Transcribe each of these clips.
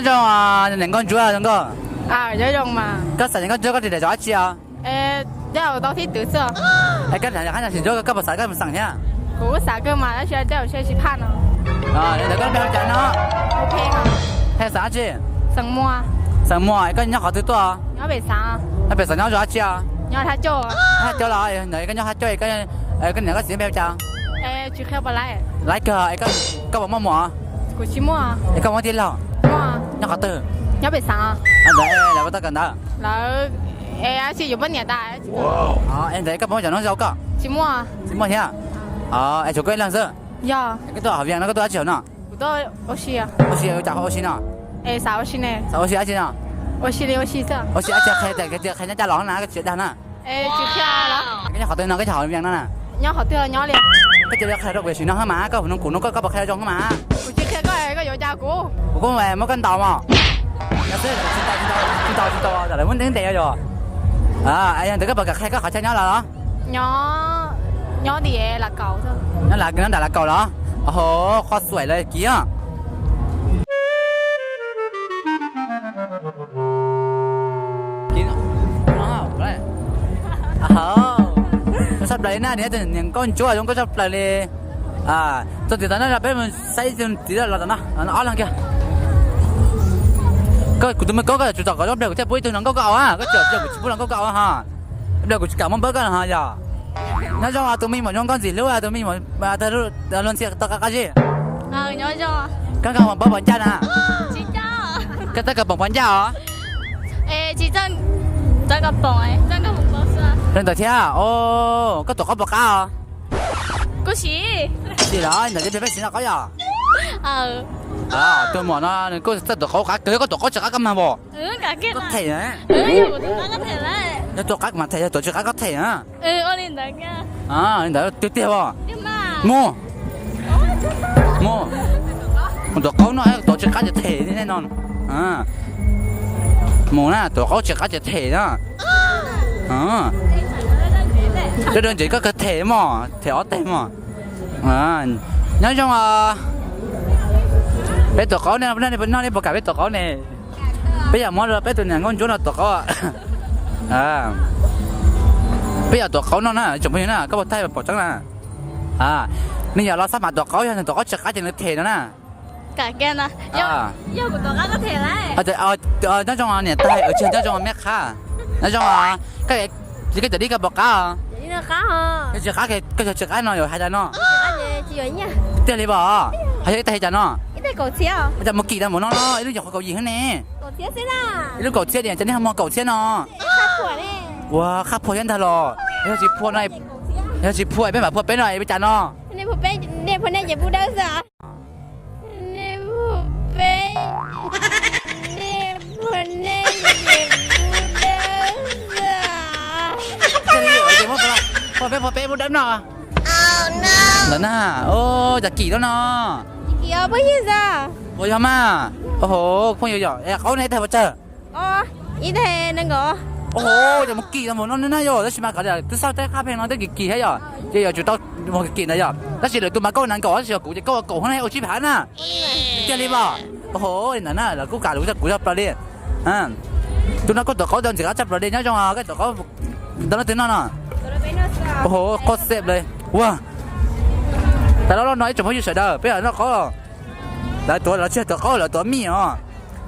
Nyob zoo, niam nkauj ntsuab zoo nkauj. Koj xav niam nkauj ntsuab koj ris daim zos dab tsi os? Es koj xav niam nkauj ntsuab koj puas xav koj mus xeem thiab? Ntawd koj npe hu cas no? Xeem Muas. Xeem Muas, koj nyob qhov twg tuaj? Nyob pem xeem nyob zos dab tsi os? Thaj Cauj los, ntawd koj nyob Thaj Cauj, koj niam koj txiv npe hu cas? Laiv kawg, koj puas muaj muam? Es koj muaj tij laug? Nyob qhov twg? Ntawd lawv puas tau kawm ntawv? Es ntawd koj puas muaj cov nob zau koj? Tsis muaj thiab. Es tshuav koj ib leeg xwb? Koj tuaj hauv Vias no koj tuaj dab tsi hauv no? Ua si, ua si cas ho ua si no? Xav ua si dab tsi no? Ua si dab tsi qhia tias qhia nyob cas los na koj tsis dag na. Koj nyob qhov twg no koj cov hauv Vias no na? Koj cia li qhia rau kuv sim no hab mas koj hauv no kuv no koj puas qhia zoo hab mas. Kuv kuj muab koj ntaus mos. Tsis ntaus, tsis ntaus, lawv muab ntev ntes yog. Yog ntawd koj puas kam qhia koj qhov chaw nyob los? Nyob nram Lav Kaus los? Qhov xuaim lawv kiv. Tshaj plaws li na, niam nkauj ntsuab zoo nkauj tshaj plaws li. Txog tim tod no peb mus saib ib tug txiv los tom no, ob leeg kiag. Kuv tus me koob koj tsum tom qhov zoo pliag kuv thiaj pub ib tug hluas nkauj koj au, koj tsis, kuv tsis pub hluas nkauj koj au ho. Ib pliag kuv tsis kam muab npawb koj los ho yog. Nyob zoo tus me nyuam zoo nkauj ntxim hlub, tus me nyuam luag ntxhi tau qab qab zib. Koj npawb puas ncaj na? Koj txawj kaus poom puas ncaj os? Li ntawd thiab, koj tuav qaub puas qab os? Tsis los ntawd peb sim noj qaub yog. Tus muam no nws kuj txawj tuav qaub qab kawg, koj tuav qaub tsis qab koj mag pom. Koj them, yog tuav qab mas them, yog tuav tsis qab koj them. Li ntawd tiag tiag os. Mus, mus, mus tuav qaub noj, tuav tsis qab ces them nej no. Mus na, tuav qaub tsis qab ces them na. Cov dab ntses koj kawg them mos, them ob teg mos. Nyob zoo os. Peb tuav qaub ne, nej puas noj, nej puas kam peb tuav qaub ne? Peb yog muab rau peb tus niam nkauj ntsuab no tuav qaub. Peb yog tuav qaub noj na tsoom phooj ywg na, koj puas thaij pom tseeb na? Nws yog los xab mas tuav qaub, yog nws tuav qaub tsis qab ces nws them no na. Nyob zoo niam tais, tsis nyob zoo me qhab. Nyob zoo, koj cov dib koj puas qab? Koj tsis qab, koj tsis qab no yuav hais cas no? Tiag li pom, hais yog ib tag hais cas no? Cas mus kim tau npaum no no, ib lub nyuam qhuav kaum yim xwb ne. Ib lub kaum txhiab tias cov nej ho muag kaum txhiab no. Ua qhab phua thiab ntag los, yog tsis phua no, yog tsis phua peb mam phua peb no es peb cas no? Phua peb, phua peb pub dawb no. Ntawd na, cas kim no no. Puas yog mas? Ua ho, phooj ywg yom, qaub ne ib tag puas tsawg? Ib tag nees nkaum. Ua ho, cas mus kim tau npaum no na yog, tab sis mas kom tias twb xauj teb qab pheej no twb kim kim thiab yom, ces yuav tsum tau mus kim ntawd yom, tab sis lwm tus mas koj ua nees nkaum tab sis yog kuv ces koj ua kaum hov na ua tsib phav na. Tiag li pom. Ua ho, li ntawd na lawv kuj kam lus txog kuv tshaj plaws li. Tus no koj tuav qaub tau ntxim qab tshaj plaws li, nyob zoo koj tuav qaub ntau leej twg noj no. Ua ho, qaub xeb li. Ua, tas los no ib tsoom phooj ywg sawv daws peb noj qaub. Lawv tuav, lawv tsis yog tuav qaub, lawv tuav mij os.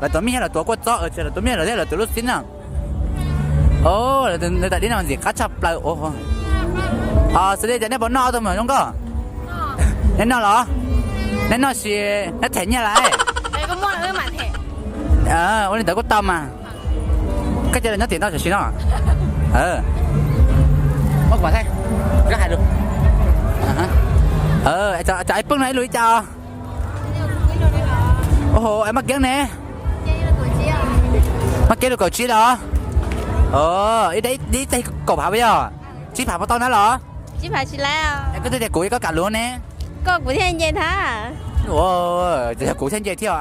Lawv tuav mij thiab lawv tuav kua txob, tsis, lawv tuav mij lawv thiab lawv tuav lub xib na. Nws tam dib no ntxim qab tshaj plaws. Xws li cas nej puas noj tus me nyuam zoo nkauj? Nej noj los? Nej noj sis nej them nyiaj lawm? Ua li ntawd kuj tau mas. Koj cia li nyob tim no tam sim no. Muab kuv mam thaij, koj hais lus. Cov ib pwg no ib lus li cas? Ua ho, es maj keeb ne? Maj keeb lus kaum tsib los? Ib teg kaum phav puas yog? Tsib phav puas tau na los? Es koj twb tias kuv, koj kam lus ne? Koj kuv thiaj nce thiab. Ces yog kuv thiaj nce thiab os.